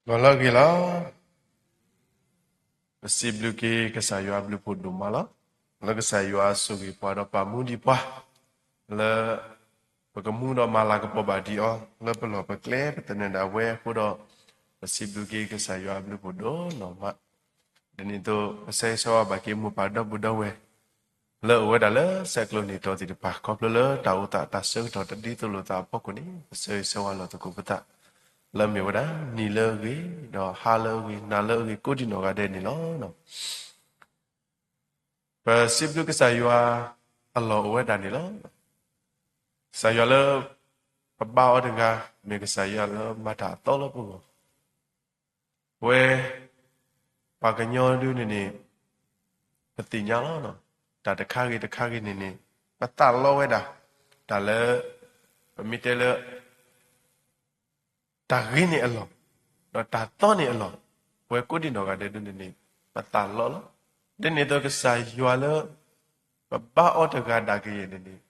ဂီၤလၢအဂ့ၤလီၤ. ပစံးဘျုးက့ၤကစၢ်ယွၤအဘျုးဖးဒိၣ်မးလီၤ. လၢကစၢ်ယွၤဆိၣ်ဂ့ၤပှၤဒီးပာ်မူဒံးပှၤ လၢပကမူဒီးမၤလၤကပီၤဘၣ်ဒံးအီၤ လၢပလီၢ်ပကျဲ ပသနၢၣ်ဒၣ်ဝဲအဃိဒီး ပစံးဘျုးက့ၤကစၢ်ယွၤအဘျုးဖးဒိၣ်နီၢ်မး. ဒ်န့ၣ်အသိး ပဆၢဂ့ၤဆၢဝါဘၣ်က့ၤမိၢ်ပၢ်ဒီပုၢ်ဒီဝဲၢ် လၢအအိၣ်ဝဲဒၣ်လၢဆဲးကျိးနံၣ်တီၤသ့ၣ်တဖၣ် ခီဖျိလၢတၢ်အိၣ်သးတၢ်ဆၢကတီၢ်တဒ်သိးလိာ်သးအဖီခိၣ်န့ၣ် ပဆၢဂ့ၤဆၢဝါလီၤသကိးပသး လၢအမ့ၢ်ဝဲဒၣ်နံၤလၢအဂ့ၤ ဒီးဟါလၢအဂ့ၤ နၤလၢအဂ့ၤ ကိးဒံးနီၢ်ဂၤဒဲးန့ၣ်လီၤ. ပစံးဘျုးကစၢ်ယွၤအလီၢ်အိၣ်ဝဲဒၣ်န့ၣ်လီၤ. ကစၢ်ယွၤလၢပဘါအီၤတဂၤ မ့ၢ်ကစၢ်ယွၤလၢမၤတၢ်အသီလၢပဂီၢ် ပဝဲပှၤကညီဒုန့ၣ်န့ၣ် ပသ့ၣ်ညါလီၤ. တၢ်တခါဂ့ၤတခါဂ့ၤန့ၣ်န့ၣ် ပသးလီဝဲဒၣ် တၢ်လၢ ပမ့ၢ်တဲလၢ တၢ်ဂ့ၤန့ၣ်အလီၢ် ဒီးတၢ်သီန့ၣ်အလီၢ် ပဝဲကိးဒံးနီၢ်ဂၤဒဲးဒုန့ၣ်န့ၣ် ပသးလီလီၤ. ဒ်န့ၣ်အသိးကစၢ်ယွၤလၢ ပဘါအီၤတဂၤဒၣ်ကယဲၢ်န့ၣ်န့ၣ်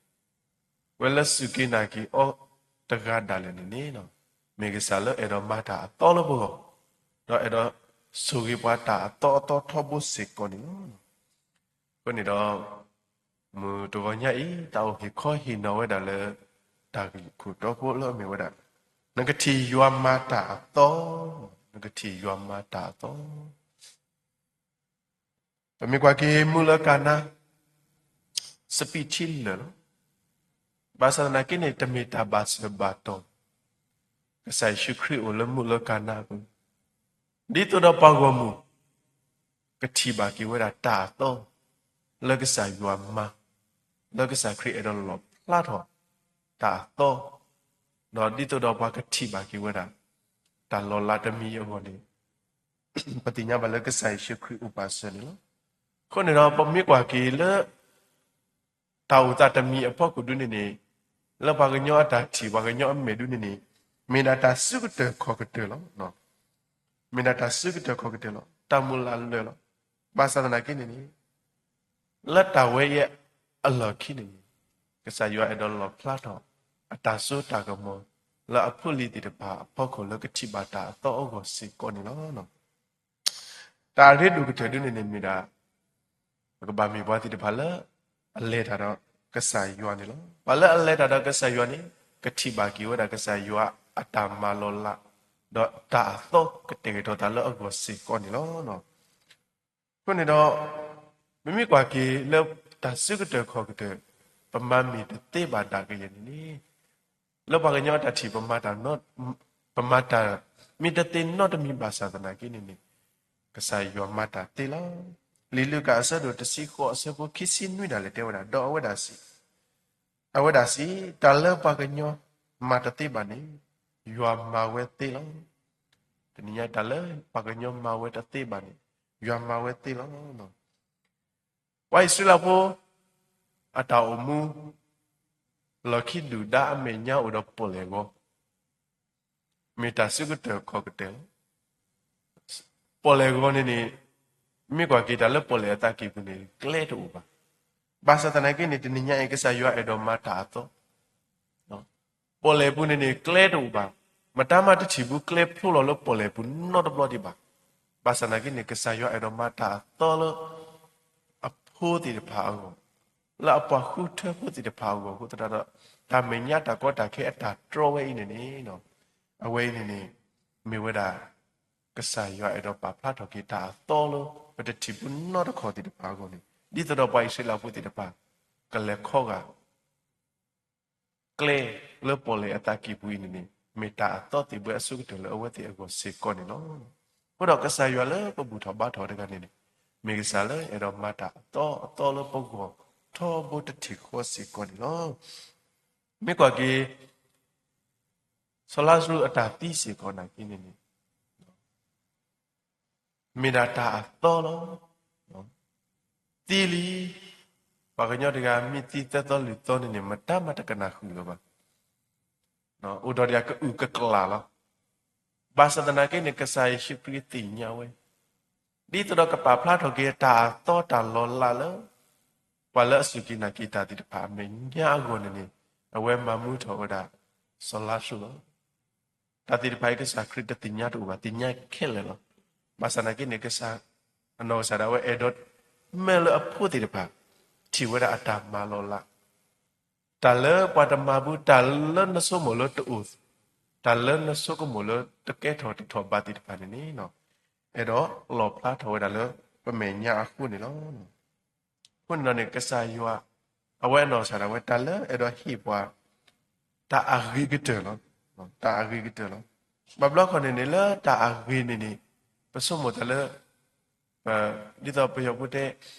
ဝဲလၢစူၢ်က့ၤနာ်က့ၤအီၤတဂၤဒၣ်လဲာ်န့ၣ်န့ၣ် မ့ၢ်ကစၢ်လၢအဲၣ်ဒိးမၤတၢ်အသီလၢပဂီၢ် ဒီးအဲၣ်ဒိးဆိၣ်ဂ့ၤပှၤတၢ်အသီအသီထီဘိစ့ၢ်ကီးန့ၣ်လီၤ. အဃိန့ၣ်ဒီး မုၢ်တဂီၤညါအံၤ သးအိၣ်ဟ့ၣ်ခီဟ့ၣ်နီၤဝဲဒၣ်လၢ တၢ်ဂ့ၢ်ခိၣ်တီဖိလၢအမ့ၢ်ဝဲဒၣ် နကထံၣ်ယွၤမၤတၢ်အသီ, နကထံၣ်ယွၤမၤတၢ်အသီ ပမ့ၢ်ကွၢ်က့ၤမုၢ်လၢကၤနါ စပံးထံလၢာ်လီၤ. ဘၣ်ဆၣ်သနာ်က့န့ၣ် တမ့ၢ်တၢ်ဘၣ်စၢၤဘၣ်တီၢ် ကစၢ်ယ့ၣ်ၡူးခရံာ်အိၣ်လၢမုၢ်လၢကၤနါအပူၤ ဒ်သိးဒီးပှၤဂီၢ်မုၢ် ကထံၣ်ဘၣ်က့ၤဝဲဒၣ်တၢ်အသီ လၢကစၢ်ယွၤမၤ, လၢကစၢ်ခရံာ်အဲၣ်ဒိးလီၣ်ဖျါထီၣ်တၢ်အသီ, ဒီးဒ်သိးဒီးပှၤကထံၣ်ဘၣ်က့ၤဝဲဒၣ် တၢ်လီၤလးတမံၤအဂီၢ်န့ၣ် ပသ့ၣ်ညါဘၣ်လၢကစၢ်ယ့ၣ်ၡူးခရံာ်အိၣ်ပာ်စၢၤန့ၣ်လီၤ. အဃိန့ၣ်ဒီးပမ့ၢ်ကွၢ်က့ၤလၢ တၢ်အိၣ်သးတမံၤအဖီခိၣ်ဒုန့ၣ်န့ၣ် လၢပှၤကညီအတၢ်ထံၣ် ပှၤကညီအမဲာ်ဒုန့ၣ်န့ၣ် မ့ၢ်ဒၣ်တၢ်စုကတၢၢ်ခီၣ်ကတၢၢ်လီၤ. မ့ၢ်ဒၣ်တၢ်စုကတၢၢ်ခီၣ်ကတၢၢ်လီၤ. တၢ်မုၢ်လၢ်လၢာ်လီၤ. ဘၣ်ဆၣ်သနာ်က့န့ၣ်န့ၣ် လၢတၢ်ဝဲအံၤအလီၢ်ခံန့ၣ်န့ၣ် ကစၢ်ယွၤအဲၣ်ဒိးလီၣ်ဖျါထီၣ် အတၢ်စိတၢ်ကမီၤ လၢအဖိအလံၤသ့ၣ်တဖၣ်အဖီခိၣ်လၢကထံၣ်ဘၣ်တၢ်အသီအဂီၢ်စ့ၢ်ကီးန့ၣ်လီၤ. တၢ်အရ့ဒိၣ်ကတၢၢ်ဒုန့ၣ်န့ၣ်မ့ၢ်ဒၣ် ပကဘၣ်မ့ၢ်ပှၤသ့ၣ်တဖၣ်လၢ အလဲၤတၢ်ဒီးကစၢ်ယွၤန့ၣ်လီၤ. ပှၤလၢအလဲၤတၢ်ဒီးကစၢ်ယွၤန့ၣ် ကထံၣ်ဘၣ်က့ၤဝဲဒၣ်ကစၢ်ယွၤအတၢ်မၤလီၤလး ဒီးတၢ်အသီကတဲာ်ကတီၤသးလၢအဂီၢ်စ့ၢ်ကီးန့ၣ်လီၤ. အဃိန့ၣ်ဒီး ပမ့ၢ်ကွၢ်က့ၤလၢတၢ်စုကတၢၢ်ခီၣ်ကတၢၢ် ပမၤမ့ၢ်တသ့ဘၣ်ဒၣ်ကယဲၢ်န့ၣ်န့ၣ် လၢပှၤကညီအတၢ်ထံၣ် ပမၤတၢ် ပမၤတၢ်မ့ၢ်တသ့နီတမံၤဘၣ်ဆၣ်သနာ်က့န့ၣ်န့ၣ် ကစၢ်ယွၤမၤတၢ်သ့လီၤ. လံာ်လူၤကၣ်အဆၢဒိၣ်တဆံဃိးအဆၢဖိခံဆံနွံဒၣ်လဲာ်တဲဝဲဒၣ် ဒီးအဝဲဒၣ်စံး အဝဲဒၣ်စံး တၢ်လၢပှၤကညီမၤတသ့ဘၣ်န့ၣ် ယွၤမၤဝဲသ့လီၤ. တနံၤညါတၢ်လၢပှၤကညီမၤဝဲတသ့ဘၣ်န့ၣ် ယွၤမၤဝဲသ့လီၤ. ပှၤအံၣ်စရ့လးဖိ အတၢ်အိၣ်မူ လီၢ်ခံဒုၣ်ဒါအမဲာ်ညါအိၣ်ဒီးပီၣ်လဲၣ်ဂီၤ မ့ၢ်တၢ်စုကတၢၢ်ခီၣ်ကတၢၢ်လီၤ. ပီၣ်လဲၣ်ဂီၤန့ၣ်န့ၣ် မ့ၢ်ကွၢ်က့ၤတၢ်လၢပီၣ်လဲၣ်အသးကံၢ်ပူၤန့ၣ် ကျဲတအိၣ်ဘၣ်. ဘၣ်ဆၣ်သနာ်က့န့ၣ် တနံၤညါအံၤ ကစၢ်ယွၤအဲၣ်ဒိးမၤတၢ်အသီ ပီၣ်လဲၣ်ပူၤန့ၣ်န့ၣ် ကျဲတအိၣ်ဘၣ်. မတၤမးတထံၣ်ဘူးကျဲဖျိလီၤလၢပီၣ်လဲၣ်ပူၤနီတဘျီဒံးဘၣ်. ဘၣ်ဆၣ်သနာ်က့န့ၣ် ကစၢ်ယွၤအဲၣ်ဒိးမၤတၢ်အသီလၢ အဖိသ့ၣ်တဖၣ်အဂီၢ်, လၢအပှၤဃုထၢဖိသ့ၣ်တဖၣ်အဂီၢ်အဃိသတးဒီး တၢ်မဲာ်ညါတၢ်ကီတၢ်ခဲအတၢ်တြီဝဲအံၤန့ၣ်န့ၣ် အဝဲအံၤန့ၣ်န့ၣ် မ့ၢ်ဝဲဒၣ် ကစၢ်ယွၤအဲၣ်ဒိးပာ်ဖျါထီၣ်က့ၤတၢ်အသီလၢ ပတထံၣ်ဘူးနီတခီၣ်သ့ၣ်တဖၣ်အဂီၢ်န့ၣ် ဒ်သိးဒီးပှၤအံၣ်စရ့လးဖိသ့ၣ်တဖၣ် ကလဲၤခီဂာ် ကျဲလၢပီၣ်လဲၣ်အသးကံၢ်ပူၤအံၤန့ၣ်န့ၣ် မ့ၢ်တၢ်အသီသ့ၣ်ဘှဲအဆိကတၢၢ်လၢအဝဲသ့ၣ်အဂီၢ်စ့ၢ်ကီးန့ၣ်လီၤ. အဃိဒီးကစၢ်ယွၤလၢပဘူၣ်ထီၣ်ဘါထီၣ်တဂၤန့ၣ်န့ၣ် မ့ၢ်ကစၢ်လၢအဲၣ်ဒိးမၤတၢ်အသီအသီလၢပဂီၢ်ထီဘိတထံၣ်ဃီစ့ၢ်ကီးန့ၣ်လီၤ. မ့ၢ်ကွၢ်က့ၤ စီၤလါစရူးအတၢ်သံစ့ၢ်ကီးနာ်က့န့ၣ်န့ၣ် မ့ၢ်ဒၣ်တၢ်အသီလီၤ. သံလံ, ပှၤကညီတဂၤမ့ၢ်သံသၢသီလွံၢ်သီန့ၣ်န့ၣ် မတၤမးတကနၣ်ဃုာ်လၢၤဘၣ်. အိၣ်ဒီးဒ်အကအုၣ်ကကျၢ်လီၤ. ဘၣ်ဆၣ်သနာ်က့န့ၣ် ကစၢ်ယ့ၣ်ၡူးခရံာ်သ့ၣ်ညါဝဲ ဒ်သိးဒီးကပာ်ဖျါထီၣ်က့ၤတၢ်အသီတၢ်လီၤလးလၢ ပှၤလၢအစူၢ်က့ၤနာ်က့ၤတၢ်သ့ၣ်တဖၣ်အမဲာ်ညါအဂီၢ်န့ၣ်န့ၣ် အဝဲမၤမူထီၣ်ဝဲဒၣ် စီၤလါစရူးလီၤ. တၢ်သ့ၣ်တဖၣ်အံၤ ကစၢ်ခရံာ်တသ့ၣ်ညါတအိၣ်ဘၣ်, သ့ၣ်ညါခဲလၢာ်လီၤ. ဘၣ်ဆၣ်သနာ်က့န့ၣ် ကစၢ်, အနီၢ်ကစၢ်ဒၣ်ဝဲအဲၣ်ဒိး မၢလၢအဖိသ့ၣ်တဖၣ် ထံၣ်ဝဲဒၣ်အတၢ်မၤလီၤလး, တၢ်လၢပှၤတမၤဘူး, တၢ်လၢနဆိကမိၣ်လၢတအိၣ်, တၢ်လၢနဆိကမိၣ်လၢတကဲထီၣ်တထီၣ်ဘးသ့ၣ်တဖၣ်န့ၣ်န့ၣ်, အဲၣ်ဒိးလီၣ်ဖျါထီၣ်ဝဲဒၣ်လၢပမဲာ်ညါအဃိန့ၣ်လီၤ. အဃိန့ၣ်ဒီးန့ၣ် ကစၢ်ယွၤ အဝဲအနီၢ်ကစၢ်ဒၣ်ဝဲ တၢ်လၢအဲၣ်ဒိးဟ့ၣ်ပှၤ တၢ်အဂ့ၤကတၢၢ်လီၤ. တၢ်အဂ့ၤကတၢၢ်လီၤ. ဘၣ်ဘျီခီန့ၣ်န့ၣ် လၢတၢ်အဂ့ၤန့ၣ်န့ၣ် ပဆိကမိၣ်တၢ်လၢ ဒ်သိးပယီၤဖိတဲ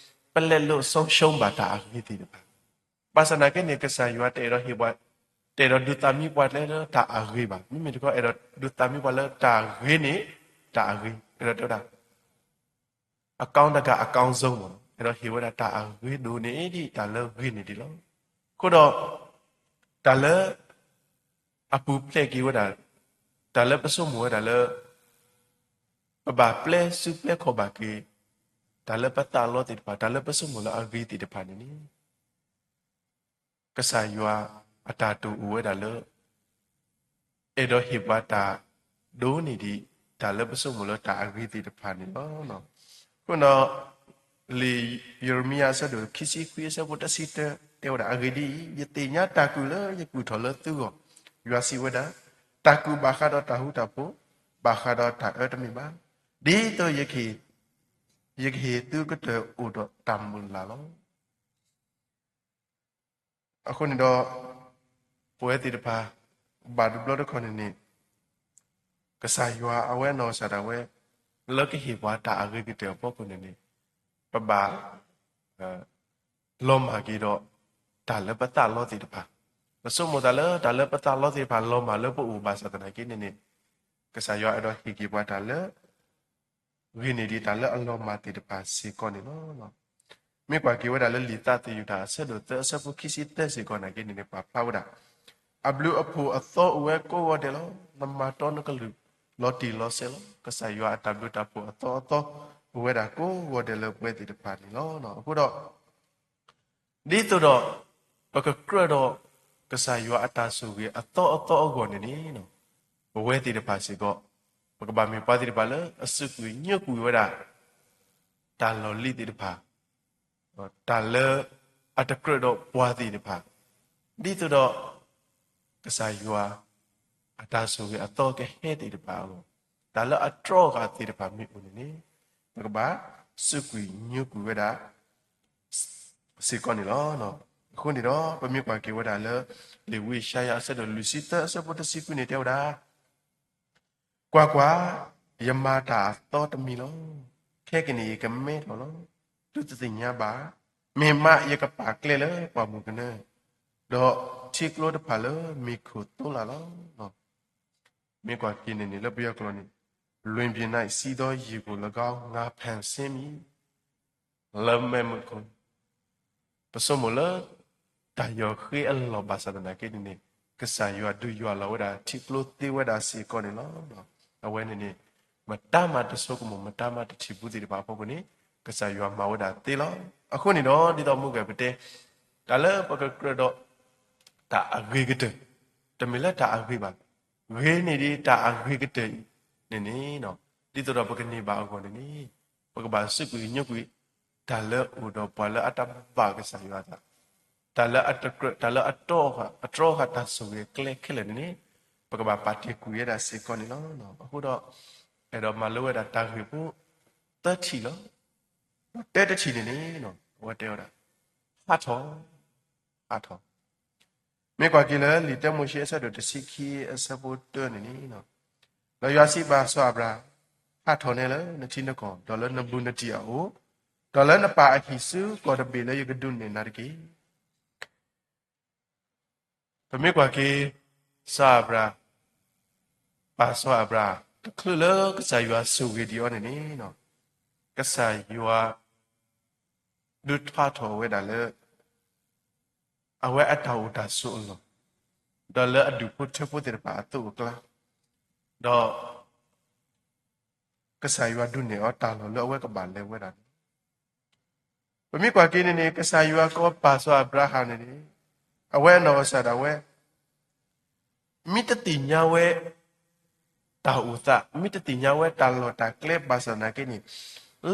ပလက်လွတ်ဆုံးရှုံးဘၣ် တၢ်အဂ့ၤသ့ၣ်တဖၣ်. ဘၣ်ဆၣ်သနာ်က့န့ၣ် ကစၢ်ယွၤတအဲၣ်ဒိးဟ့ၣ်ပှၤ, တအဲၣ်ဒိးဒုးသးမံပှၤလၢတၢ်အဂ့ၤဘၣ်. မ့မ့ၢ်တခီ အဲၣ်ဒိးဒုးသးမံပှၤလၢတၢ်ဂ့ၤန့ၣ် တၢ်အဂ့ၤ, အဲၣ်ဒိးတဲဝဲဒၣ် အကောင်းတကာအကောင်းဆုံးမ့ၢ်နီၤ, အဲၣ်ဒိးဟ့ၣ်ဝဲဒၣ်တၢ်အဂ့ၤဒိၣ်န့ၢ်ဒံး တၢ်လၢဂ့ၤန့ၢ်ဒံးလီၤ. အဃိဒီး တၢ်လၢ အပူၤဖျဲးက့ၤဝဲဒၣ်, တၢ်လၢပဆိကမိၣ်ဝဲဒၣ်လၢ ပဘၣ်ပျဲစုပျဲခီၣ်ဘၣ်က့ၤ တၢ်လၢပသးလီသ့ၣ်တဖၣ်, တၢ်လၢပဆိကမိၣ်လၢအဂ့ၤသ့ၣ်တဖၣ်န့ၣ်န့ၣ် ကစၢ်ယွၤအတၢ်တိာ်အိၣ်ဝဲဒၣ်လၢ အဲၣ်ဒိးဟ့ၣ်ပှၤတၢ်ဒိၣ်န့ၢ်ဒံး တၢ်လၢပဆိကမိၣ်လၢတၢ်အဂ့ၤသ့ၣ်တဖၣ်န့ၣ်လီၤ. အဃိဒီး လံာ်ယံးရမံယၤအဆၢဒိၣ်ခံဆံခွံအဆၢဖိတဆံတၢ တဲဝဲဒၣ်, အဂ့ၢ်ဒ်အံၤ, ယသ့ၣ်ညါတၢ်ကုၢ်လၢယကုၢ်ထီၣ်လၢသုဂီၢ်, ယွၤစံးဝဲဒၣ်, တၢ်ကုၢ်ဘၣ်ဃးဒီးတၢ်ဃူတၢ်ဖိး, ဘၣ်ဃးဒီးတၢ်အၢတမ့ၢ်ဘၣ်, ဒ်သိးယကဟ့ၣ်သုကတၢၢ်အိၣ်ဒီးတၢ်မုၢ်လၢ်လီၤ. အဃိန့ၣ်ဒီး ပဝဲသ့ၣ်တဖၣ် ဘၣ်တဘျီတခီၣ်န့ၣ်န့ၣ် ကစၢ်ယွၤအဝဲအနီၢ်ကစၢ်ဒၣ်ဝဲ လၢကဟ့ၣ်ပှၤတၢ်အဂ့ၤကတၢၢ်အဖီခိၣ်န့ၣ်န့ၣ် ပဘၣ် လီၤမၢ်က့ၤဒီး တၢ်လၢပသးလီသ့ၣ်တဖၣ်, ပဆိကမိၣ်တၢ်လၢတၢ်လၢပသးလီသ့ၣ်တဖၣ် လီၤမၢ်လၢပအိၣ်ဘၣ်ဆၣ်သနာ်က့န့ၣ်န့ၣ် ကစၢ်ယွၤအဲၣ်ဒိးဟ့ၣ်က့ၤပှၤတၢ်လၢ ဂ့ၤန့ၢ်ဒံးတၢ်လၢအလီၤမၢ်သ့ၣ်တဖၣ်စ့ၢ်ကီးန့ၣ်လီၤ. မ့ၢ်ကွၢ်က့ၤဝဲဒၣ်လၢလံာ်သးသယုၢ်တၢ် အဆၢဒိၣ်သၢအဆၢဖိခံဆံသၢစ့ၢ်ကီးနာ်က့န့ၣ်န့ၣ် ပာ်ဖျါဝဲဒၣ်, အဘျုးအဖှိၣ်အသီအိၣ်ဝဲကိးဂီၤဒဲးလီၤ. နမၤတီနကလုၢ်လီၤတံၢ်လီၤဆဲးလီၤ. ကစၢ်ယွၤအတၢ်ဘျုးတၢ်ဖှိၣ်အသီအသီ အိၣ်ဝဲဒၣ်ကိးဂီၤဒဲးလၢပဝဲသ့ၣ်တဖၣ်န့ၣ်လီၤ. အဃိဒီး ဒ်သိးဒီး ပကကြၢးဒီး ကစၢ်ယွၤအတၢ်ဆိၣ်ဂ့ၤအသီအသီအဂီၢ်န့ၣ်န့ၣ် ပဝဲသ့ၣ်တဖၣ်စ့ၢ်ကီး ပကဘၣ်မ့ၢ်ပှၤသ့ၣ်တဖၣ်လၢအစူးကွံာ်ညိကွံာ်ဝဲဒၣ် တၢ်လီၢ်လံၤသ့ၣ်တဖၣ်, တၢ်လၢအတကြၢးဒီးပှၤသ့ၣ်တဖၣ်, ဒ်သိးဒီး ကစၢ်ယွၤ အတၢ်ဆိၣ်ဂ့ၤအသီကဟဲသ့ၣ်တဖၣ်အဂီၢ်, တၢ်လၢအတြီဃာ်သ့ၣ်တဖၣ်မ့ၢ်အိၣ်န့ၣ်န့ၣ် ပကဘၣ်စူးကွံာ်ညိကွံာ်ဝဲဒၣ် စ့ၢ်ကီးန့ၣ်လီၤ. အဃိန့ၣ်ဒီး ပမ့ၢ်ကွၢ်က့ၤဝဲဒၣ်လၢ လံာ်ဝံယၡါယၤအဆၢဒိၣ်လွံၢ်ဆံသၢအဆၢဖိတဆံခွံန့ၣ်တဲဝဲဒၣ်, ကွၢ်ကွၢ်, ယမၤတၢ်အသီတမံၤလီၤ. ခဲကနံၣ်အံၤကမဲထီၣ်လီၤ. သုတသ့ၣ်ညါဘၣ်. မ့ၢ်မးယကပာ်ကျဲလၢပှၢ်မုၢ်ကနၢ, ဒီးထံကျိတဖၣ်လၢမ့ၢ်ခိၣ်သိလၢ်လီၤ. မ့ၢ်ကွၢ်က့ၤန့ၣ်န့ၣ် လၢပယီၤကျိာ်န့ၣ်, လွင်ပြင်၌ စီးသောရေကို ၎င်း ငါဖန်ဆင်းမည်. လၢမဲးမုၢ်ခိၣ် ပဆိကမိၣ်လၢ တၢ်ယီၤဃ့အလီၢ်ဘၣ်ဆၣ်သနာ်က့န့ၣ်န့ၣ် ကစၢ်ယွၤဒုးယွၤလီၤဝဲဒၣ်ထံကျိသ့ဝဲဒၣ်စ့ၢ်ကီးန့ၣ်လီၤ. အဝဲန့ၣ်န့ၣ် မတၤမးတဆိကမိၣ် မတၤမးတထံၣ်ဘူးသ့ၣ်တဖၣ်အဖီခိၣ်န့ၣ် ကစၢ်ယွၤမၤဝဲဒၣ်သ့လီၤ. အဃိန့ၣ်ဒီး ဒ်သိးမုၢ်ဂဲၤပတဲ တၢ်လၢပကကြၢးဒီး တၢ်အဂ့ၤကတၢၢ်, တမ့ၢ်လၢတၢ်အဂ့ၤဘၣ်, ဂ့ၤန့ၢ်ဒံးတၢ်အဂ့ၤကတၢၢ်အံၤန့ၣ်န့ၣ် ဒ်သိးဒီးပကန့ၢ်ဘၣ်အဂီၢ်န့ၣ်န့ၣ် ပကဘၣ်စူးကွံာ်ညိကွံာ် တၢ်လၢအအိၣ်ဒီးပှၤလၢအတၢ်ဘၣ်ကစၢ်ယွၤအသး, တၢ်လၢအတကြၢး တၢ်လၢအတြီဃာ် အတြီဃာ်တၢ်ဆိၣ်ဂ့ၤအကျဲခဲလၢာ်န့ၣ်န့ၣ် ပကဘၣ်ပာ်တ့ၢ်ကွံာ်ဝဲဒၣ်စ့ၢ်ကီးန့ၣ်လီၤ. အဃိဒီး အဲၣ်ဒိးမၤလိဝဲဒၣ်တၢ်ဂ့ၢ်ဖိ သၢထံၣ်လီၤ. တၢတထံၣ်န့ၣ်န့ၣ် အဝဲတဲဝဲဒၣ် ဟးထီၣ် ဟးထီၣ်. မ့ၢ်ကွၢ်က့ၤလၢလံာ်တၢမိၤၡ့အဆၢဒိၣ်တဆံခံအဆၢဖိတၢန့ၣ်န့ၣ်, ဒီးယွၤစံးဘၣ်စီၤအၤဘြၤဟၣ်, ဟးထီၣ်နဲလၢနထံနကီၢ် ဒီးလၢနဘူးနတံၢ်အအိၣ်, ဒီးလၢနပၢ်အဟံၣ်ဆူကီၢ်တဘ့ၣ်လၢယကဒုးနဲၣ်နၤတက့ၢ်. ပမ့ၢ်ကွၢ်က့ၤ စီၤအၤဘြၤဟၣ် ပၢ်စီၤအၤဘြၤဟၣ် တချုးလၢကစၢ်ယွၤဆိၣ်ဂ့ၤဒံးအီၤန့ၣ်န့ၣ်, ကစၢ်ယွၤ ဒုးထါထီၣ်ဝဲဒၣ်လၢ အဝဲအတၢ်အိၣ်တၢ်ဆိးအလီၢ်, ဒီးလၢအဒူၣ်ဖိထၢဖိသ့ၣ်တဖၣ်အသိးအကျါ, ဒီး ကစၢ်ယွၤဒုးနဲၣ်အီၤတၢ်လီၢ်လၢအဝဲကဘၣ်လဲၤဝဲဒၣ်န့ၣ်, ပမ့ၢ်ကွၢ်က့ၤန့ၣ်န့ၣ် ကစၢ်ယွၤကိးပၢ်စီၤအၤဘြၤဟၣ်န့ၣ်န့ၣ်, အဝဲအနီၢ်ကစၢ်ဒၣ်ဝဲ မ့ၢ်တသ့ၣ်ညါဝဲ တၢ်အိၣ်သး မ့ၢ်တသ့ၣ်ညါဝဲတၢ်လီၢ်တၢ်ကျဲဘၣ်ဆၣ်သနာ်က့န့ၣ်,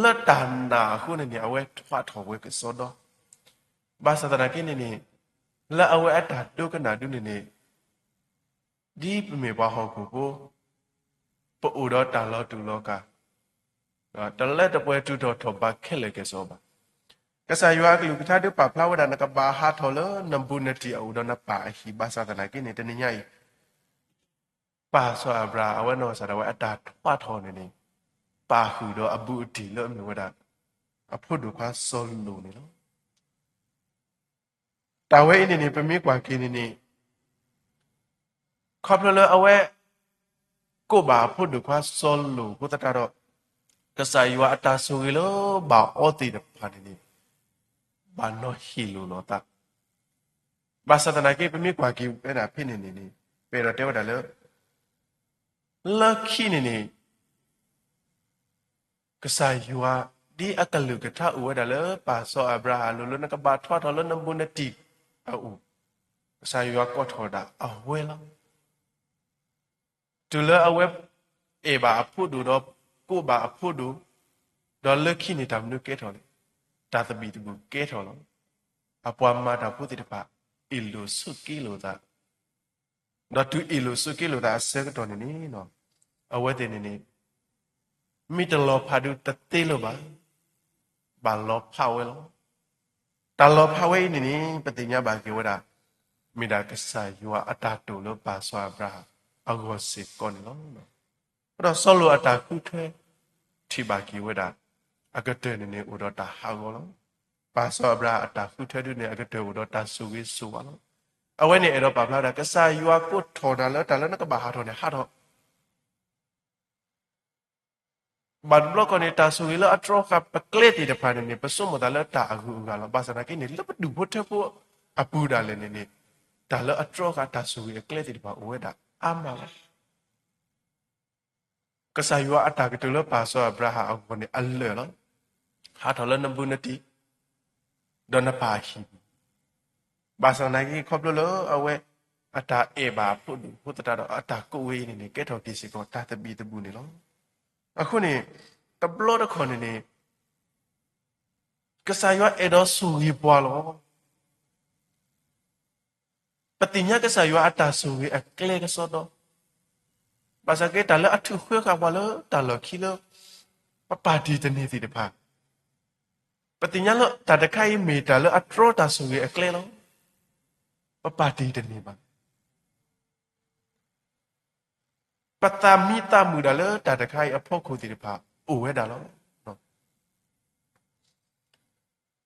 လၢတၢ်နာ်အဃိန့ၣ်န့ၣ် အဝဲထွးထီၣ်ဝဲကစီဒီ, ဘၣ်ဆၣ်သနာ်က့န့ၣ်န့ၣ်, လၢအဝဲအတၢ်ဒိကနၣ်ဒုန့ၣ်န့ၣ်, ဒ်ပမ့ၢ်ပှၤဟီၣ်ခိၣ်ဖိ, ပအိၣ်ဒီးတၢ်လီၤတူာ်လီၤကာ်, တလၢတပှဲၤတုၤထီၣ်ထီၣ်ဘးခဲလၢာ်ကဲၣ်ဆိးဘၣ်. ကစၢ်ယွၤအကလုၢ်ကထါဒုးပာ်ဖျါဝဲဒၣ် နကဘၣ်ဟးထီၣ်လၢနဘူးနတံၢ်အအိၣ်ဒီးနပၢ်အဟံၣ်, ဘၣ်ဆၣ်သနာ်က့န့ၣ် တနံၤညါအံၤ ပၢ်စီၤအၤဘြၤဟၣ် အဝဲနီၢ်ကစၢ်ဒၣ်ဝဲအတၢ်ထွးထီၣ်န့ၣ်န့ၣ်, ပာ်ဃုာ်ဒီးအဘူးအတံၢ်လၢအမ့ၢ်ဝဲဒၣ် အဖိဒိၣ်ခွါစီၤလိာ်န့ၣ်လီၤ. တၢ်ဝဲအံၤန့ၣ်န့ၣ် ပမ့ၢ်ကွၢ်က့ၤန့ၣ်န့ၣ်, ခီဖျိလၢအဝဲ ကိးဘၣ်အဖိဒိၣ်ခွါစီၤလိာ်အဃိသတးဒီး, ကစၢ်ယွၤအတၢ်ဆိၣ်ဂ့ၤလၢဘၣ်အီသ့ၣ်တဖၣ်န့ၣ်န့ၣ်, ဘၣ်နီၢ်ဟ့ၣ်လိာ်လီၤသး, ဘၣ်ဆၣ်သနာ်က့ ပမ့ၢ်ကွၢ်က့ၤဝဲဒၣ်ဖဲန့ၣ်န့ၣ်န့ၣ်, ပအဲၣ်ဒိးတဲဝဲဒၣ်လၢ လၢခံန့ၣ်န့ၣ်, ကစၢ်ယွၤ ဒ်အကလုၢ်ကထါအိၣ်ဝဲဒၣ်လၢပၢ်စီၤအၤဘြၤဟၣ်အလိၤလၢ နကဘၣ်ထွးထီၣ်လၢနဘူးနတံၢ်အအိၣ်, ကစၢ်ယွၤကိးထီၣ်ဒၣ်အဝဲလီၤ. တုၤလၢအဝဲအဲၣ်ဘၣ်အဖိဒိၣ်ဒီးကိးဘၣ်အဖိဒိၣ်, ဒီးလၢခံန့ၣ်တၢ်မနုၤကဲထီၣ်လဲၣ်, တၢ်သဘံၣ်သဘုၣ်ကဲထီၣ်လီၤ. အပှၤမၤတၢ်ဖိသ့ၣ်တဖၣ် အ့ၣ်လိာ်ဆိးက့လိာ်သး ဒီးတုၤအ့ၣ်လိာ်ဆိးက့လိာ်သးအဆၢကတီၢ်န့ၣ်န့ၣ်, အဝဲသ့ၣ်န့ၣ်န့ၣ် မ့ၢ်တလီၤဖးဒုတသ့လၢၤဘၣ်, ဘၣ်လီၤဖးဝဲလီၤ. တၢ်လီၤဖးဝဲအံၤန့ၣ်န့ၣ် ပသ့ၣ်ညါဘၣ်က့ၤဝဲဒၣ် မ့ၢ်ဒၣ်ကစၢ်ယွၤအတၢ်တိာ်လၢပၢ်စီၤအၤဘြၤဟၣ်အဂီၢ်စ့ၢ်ကီးန့ၣ်လီၤ. ဒီးစီၤလိာ်အတၢ်ဃုထၢ ထံၣ်ဘၣ်က့ၤဝဲဒၣ် အကတၢၢ်န့ၣ်န့ၣ် အိၣ်ဒီးတၢ်ဟးဂီၤလီၤ. ပၢ်စီၤအၤဘြၤဟၣ်အတၢ်ဃုထၢဒုန့ၣ် အကတၢၢ်အိၣ်ဒီးတၢ်ဆိၣ်ဂ့ၤဆိၣ်ဝါလီၤ. အဝဲန့ၣ်အဲၣ်ဒိးပာ်ဖျါဝဲဒၣ် ကစၢ်ယွၤကိးထီၣ်နၤလၢတၢ်လၢနကဘၣ်ဟးထီၣ်န့ၣ် ဟးထီၣ် ဘၣ်တဘျီခီန့ၣ် တၢ်ဆိၣ်ဂ့ၤလၢအတြီဃာ်ပကျဲသ့ၣ်တဖၣ်န့ၣ်န့ၣ် ပဆိကမိၣ်သးလၢတၢ်အဂုၤအဂၤလီၤ. ဘၣ်ဆၣ်သနာ်က့န့ၣ် လၢပဒူၣ်ဖိထၢဖိအပူၤဒၣ်လဲာ်န့ၣ်န့ၣ်, တၢ်လၢအတြီဃာ်တၢ်ဆိၣ်ဂ့ၤအကျဲသ့ၣ်တဖၣ်အိၣ်ဝဲဒၣ်အါမးလီၤ. ကစၢ်ယွၤအတၢ်ကတိၤလၢပၢ်စီၤအၤဘြၤဟၣ်အဂီၢ်န့ၣ်အလၢာ်လီၤ. ဟးထီၣ်လၢနဘူးနတံၢ် ဒီးနပၢ်အဟံၣ်ပူၤ, ဘၣ်ဆၣ်သနာ်က့ ခီဖျိလၢအဝဲအတၢ်အဲၣ်ဘၣ်အဖိဒိၣ်အဃိသတးဒီး အတၢ်ကိးဝဲအံၤန့ၣ်န့ၣ် ကဲထီၣ်က့ၤစ့ၢ်ကီးတၢ်သဘံၣ်သဘုၣ်န့ၣ်လီၤ. အဃိန့ၣ် တဘျီတခီၣ်န့ၣ်န့ၣ် ကစၢ်ယွၤအဲၣ်ဒိးဆိၣ်ဂ့ၤပှၤလီၤ. ပသ့ၣ်ညါကစၢ်ယွၤအတၢ်ဆိၣ်ဂ့ၤအကျဲကစီဒီ, ဘၣ်ဆၣ်က့ တၢ်လၢအထုးဃၢဃာ်ပှၤလၢတၢ်လီၢ်ခံလၢ ပပာ်တ့ၢ်တန့ၢ်သ့ၣ်တဖၣ်, ပသ့ၣ်ညါလၢတၢ်တခါအံၤမ့ၢ်တၢ်လၢအတြီတၢ်ဆိၣ်ဂ့ၤအကျဲလီၤ. ပပာ်တ့ၢ်တန့ၢ်ဘၣ်. ပသးမံသးမုာ်ဒၣ်လၢတၢ်တခါအံၤအဖီခိၣ်သ့ၣ်တဖၣ်အိၣ်ဝဲဒၣ်လီၤ.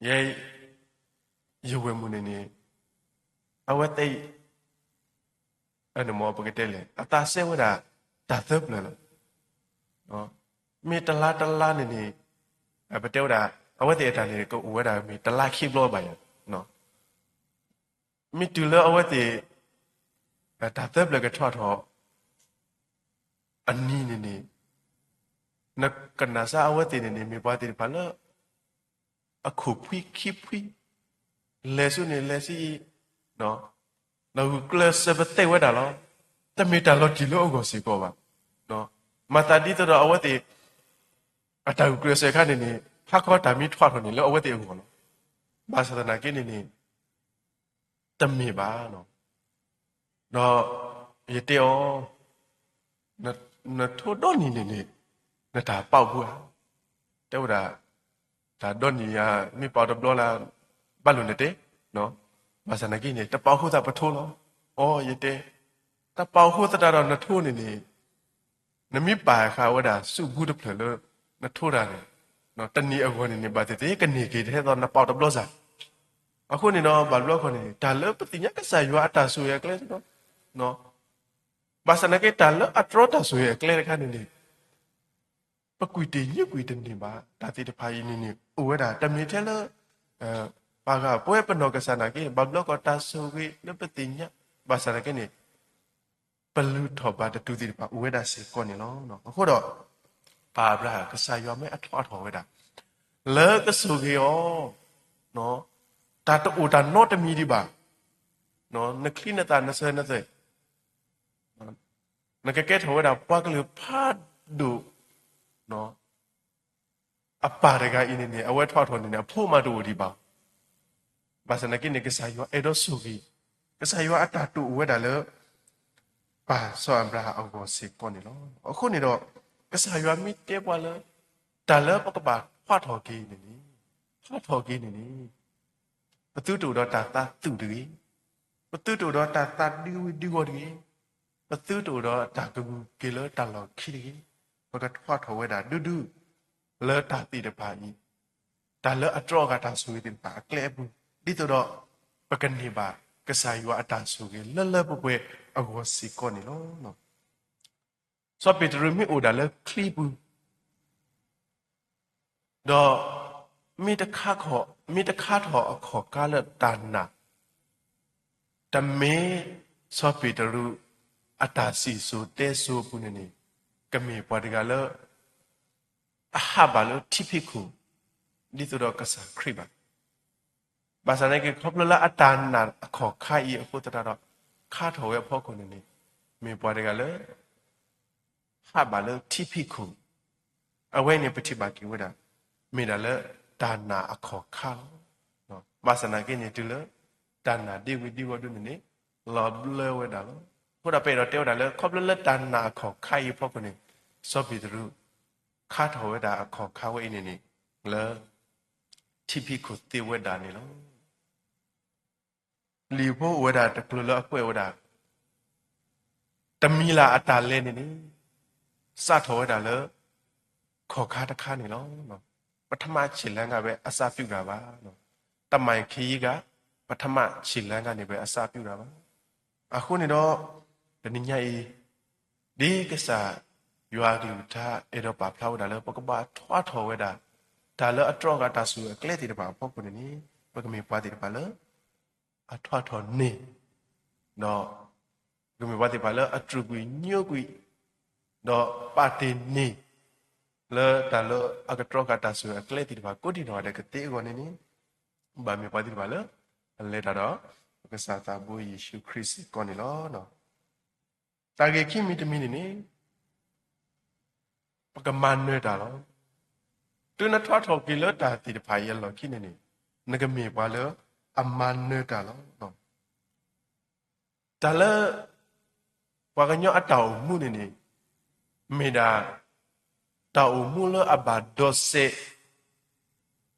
ယဲ ယဝဲၢ်မုၣ်န့ၣ်န့ၣ် အဝဲသ့ၣ် အန့ၣ်မ့ၢ်ပကတဲလဲၣ် အသးစဲဝဲဒၣ် တၢ်သၢပျၢၤလီၤ. မ့ၢ်တလါတလါန့ၣ်န့ၣ် ပတဲဝဲဒၣ် အဝဲသ့ၣ်အတၢ်န့ၣ် ကအိၣ်ဝဲဒၣ်မ့ၢ်တလါခံဘျီဘၣ်ယၤ. မ့ၢ်တုၤလၢအဝဲသ့ၣ် တၢ်သၢပျၢၤကထီၣ်ထီၣ် အနံၤန့ၣ်န့ၣ် နကနၣ်စၢ်အဝဲသ့ၣ်န့ၣ်န့ၣ် မ့ၢ်ပှၤသ့ၣ်တဖၣ်လၢ အခိၣ်ဖှံခံဖှံ, လဲၤဆူန့ၣ်လဲၤဆူအံၤ, ဒီးဂုာ်ကျဲးစၢးပသဲဝဲဒၣ်လီၤ. တမ့ၢ်တၢ်လီၤတံၢ်လၢအဂီၢ်စ့ၢ်ကီးဘၣ်. မၤသးဒ်သိးဒီးအဝဲသ့ၣ် အတၢ်ဂုာ်ကျဲးစၢးအခါန့ၣ်န့ၣ် ဖးခီတၢ်မံထွးထီၣ်န့ၣ်လၢအဝဲသ့ၣ်အဂီၢ်လီၤ. ဘၣ်ဆၣ်သနာ်က့န့ၣ်န့ၣ် တမ့ၢ်ဘၣ်. ဒီးယတဲအီၤ, နထိဒီနံၤန့ၣ်န့ၣ် နတၢ်ပာ်အိၣ်ဖှိၣ်ဧါ. တဲဝဲဒၣ်, တၢ်ဒီနံၤယၤ မ့ၢ်ပာ်အီၤတဘျီလၢ် ဘၣ်လိာ်နတဲ, ဘၣ်ဆၣ်သနာ်က့န့ၣ် တပာ်အိၣ်ဖှိၣ်သးပထိလီၤ. အိ ယတဲ, တပာ်အိၣ်ဖှိၣ်သတးဒီးနထိန့ၣ်န့ၣ် နမ့ၢ်ပာ်ဃာ်ဝဲဒၣ်ဆူဘူတဖျၢၣ်လၢ နထိတၢ်န့ၣ်, တနံၤအဂီၢ်န့ၣ်န့ၣ် ဘၣ်သ့ၣ်သ့ၣ်ကန့ၢ်က့ၤတဟဲသီနပာ်အီၤတဘျီစ့ၢ်. အဃိန့ၣ်ဒီး ဘၣ်ဘျီခီန့ၣ် တၢ်လၢပသ့ၣ်ညါကစၢ်ယွၤအတၢ်ဆိၣ်ဂ့ၤအကျဲ, ဘၣ်ဆၣ်သနာ်က့ တၢ်လၢအတြီတၢ်ဆိၣ်ဂ့ၤအကျဲတခါန့ၣ်န့ၣ် ပကွံာ်တ့ၢ်ညၣ်ကွံာ်တန့ၢ်ဘၣ်. တၢ်သ့ၣ်တဖၣ်အံၤန့ၣ်န့ၣ် အိၣ်ဝဲဒၣ် တမ့ၢ်ထဲလၢ ပှၤဂၤပဝဲပနီၢ်ကစၢ်နာ်က့ ဘၣ်ဘျီကီးတၢ်ဆိၣ်ဂ့ၤလၢပသ့ၣ်ညါ ဘၣ်ဆၣ်သနာ်က့န့ၣ် ပလုၢ်ထီၣ်ဘၣ်တတုၤသ့ၣ်တဖၣ်အိၣ်ဝဲဒၣ်စ့ၢ်ကီးန့ၣ်လီၤ. အဃိဒီး ပၢ်အၤဘြၤဟၣ် ကစၢ်ယွၤမ့ၢ်အထွးထီၣ်ဝဲဒၣ် လၢကဆိၣ်ဂ့ၤအီၤ တၢ်တအိၣ်တၢ်နီတမံၤဒံးဘၣ်, နချံနသၣ်နစၢၤနသွဲၣ် နကကဲထီၣ်ဝဲဒၣ်ပှၤကလုာ်ဖးဒိၣ် အပၢ်တဂၤအံၤန့ၣ်န့ၣ် အဝဲထွးထီၣ်န့ၣ်န့ၣ် အဖိမးတအိၣ်ဒံးဘၣ်. ဘၣ်ဆၣ်သနာ်က့န့ၣ် ကစၢ်ယွၤအဲၣ်ဒိးဆိၣ်ဂ့ၤ, ကစၢ်ယွၤအတၢ်တိာ်အိၣ်ဝဲဒၣ်လၢ ပၢ်စီၤအၤဘြၤဟၣ်အဂီၢ်စ့ၢ်ကီးန့ၣ်လီၤ. အဃိန့ၣ်ဒီး ကစၢ်ယွၤမ့ၢ်တဲပှၤလၢ တၢ်လၢပကဘၣ်ထွးထီၣ်က့ၤန့ၣ်န့ၣ်, ထွးထီၣ်က့ၤန့ၣ်န့ၣ် ပသုတအိၣ်ဒီးတၢ်သးသူၣ်တဂ့ၤ, ပသုတအိၣ်ဒီးတၢ်သးဒုဝံၤဒုဝီတဂ့ၤ, ပသုတအိၣ်ဒီးတၢ်ကဂုၤက့ၤလၢတၢ်လီၢ်ခံတဂ့ၤ, ပကထွးထီၣ်ဝဲဒၣ်ဒူဒူ လၢတၢ်သ့ၣ်တဖၣ်အံၤ, တၢ်လၢအတြီအဂၤတၢ်ဆိၣ်ဂ့ၤသ့ၣ်တဖၣ်အကျဲအပူၤ, ဒ်သိးဒီး ပကန့ၢ်ဘၣ်ကစၢ်ယွၤအတၢ်ဆိၣ်ဂ့ၤလၢလၢပှဲၤပှဲၤအဂီၢ်စ့ၢ်ကီးန့ၣ်လီၤ. စီၤပ့းတရူးမ့ၢ်အိၣ်ဒၣ်လၢချံပူၤ ဒီး မ့ၢ်တခါခီ, မ့ၢ်တခါထီၣ်အခီၣ်ခါလၢတၢ်နာ်, တမ့ၢ်စီၤပ့းတရူးအတၢ်စံၣ်စိၤတဲစိၤအပူၤန့ၣ်န့ၣ် ကမ့ၢ်ပှၤတဂၤလၢ အဟးဘၣ်လၢထံဖံးခိၣ် ဒ်သိးဒီးကစၢ်ခရံာ်ဘၣ်. ဘၣ်ဆၣ်သနာ်က့ ခီဖျိလၢအတၢ်နာ်အခီၣ်ခါအံၤအဃိသတးဒီး ခါထီၣ်ဝဲအဖီခိၣ်န့ၣ်န့ၣ် မ့ၢ်ပှၤတဂၤလၢ ဟးဘၣ်လၢထံဖံးခိၣ်, အဝဲန့ၣ်ပထံၣ်ဘၣ်က့ၤဝဲဒၣ် မ့ၢ်ဒၣ်လၢတၢ်နာ်အခီၣ်ခါလီၤ. ဘၣ်ဆၣ်သနာ်က့န့ၣ် တုၤလၢတၢ်နာ်ဒ့ဝံၤဒ့ဝီဒ်န့ၣ်န့ၣ် လီၤဘျၢဝဲဒၣ်လီၤ. အဃိဒီးပအဲၣ်ဒိးတဲဝဲဒၣ်လၢ ခီဖျိလၢတၢ်နာ်အခီၣ်ခါအံၤအဖီခိၣ်န့ၣ် စီၤပ့းတရူး ခါထီၣ်ဝဲဒၣ်အခီၣ်ခါဝဲအံၤန့ၣ်န့ၣ် လၢ ထံဖံးခိၣ်သ့ဝဲဒၣ်န့ၣ်လီၤ. လံာ်ဖိအိၣ်ဝဲဒၣ်တကျိၤလၢအကွဲးဝဲဒၣ် တမံၤလၢ်အတၢ်လဲၤန့ၣ်န့ၣ် စးထီၣ်ဝဲဒၣ်လၢ ခီၣ်ခါတခါန့ၣ်လီၤ. ပထမခြေလှမ်းကပဲအစပြုတာပါ, တမိုင်ခရီးက ပထမခြေလှမ်းကနေပဲအစပြုတာပါ. အဃိန့ၣ်ဒီး တနံၤညါအံၤ ဒ်ကစၢ်ယွၤအကလုၢ်ကထါအဲၣ်ဒိးပာ်ဖျါဝဲဒၣ်လၢ ပကဘၣ်ထွးထီၣ်ဝဲဒၣ် တၢ်လၢအတြီအဂၤတၢ်ဆိၣ်ဂ့ၤအကျဲသ့ၣ်တဖၣ်အဖီခိၣ်န့ၣ်န့ၣ် ပကမ့ၢ်ပှၤသ့ၣ်တဖၣ်လၢ အထွးထီၣ်န့ၢ်, ဒီး ပကမ့ၢ်ပှၤသ့ၣ်တဖၣ်လၢအတြူာ်ကွံာ်ညိကွံာ်, ဒီးပာ်တ့ၢ်န့ၢ် လၢတၢ်လၢအကတြီဃာ်တၢ်ဆိၣ်ဂ့ၤအကျဲသ့ၣ်တဖၣ် ကိးဒံးနီၢ်ဂၤဒဲးကသ့အဂီၢ်န့ၣ်န့ၣ်, ဘၣ်မ့ၢ်ပှၤသ့ၣ်တဖၣ်လၢ အလဲၤတၢ်ဒီး ပကစၢ်သးဘိယ့ၣ်ၡူးခရံာ်စ့ၢ်ကီးန့ၣ်လီၤ. တၢ်ဂ့ၢ်ခံမံၤတမံၤန့ၣ်န့ၣ် ပကမၤနၢၤတၢ်လီၤ. တုၤနထွးထီၣ်က့ၤလၢတၢ်သ့ၣ်တဖၣ်အံၤအလီၢ်ခံန့ၣ်န့ၣ် နကမ့ၢ်ပှၤလၢအမၤနၢၤတၢ်လီၤ. တၢ်လၢ ပှၤကညီအတၢ်အိၣ်မူန့ၣ်န့ၣ် မ့ၢ်ဒၣ် တၢ်အိၣ်မူလၢအဘၣ်ဒီးစဲး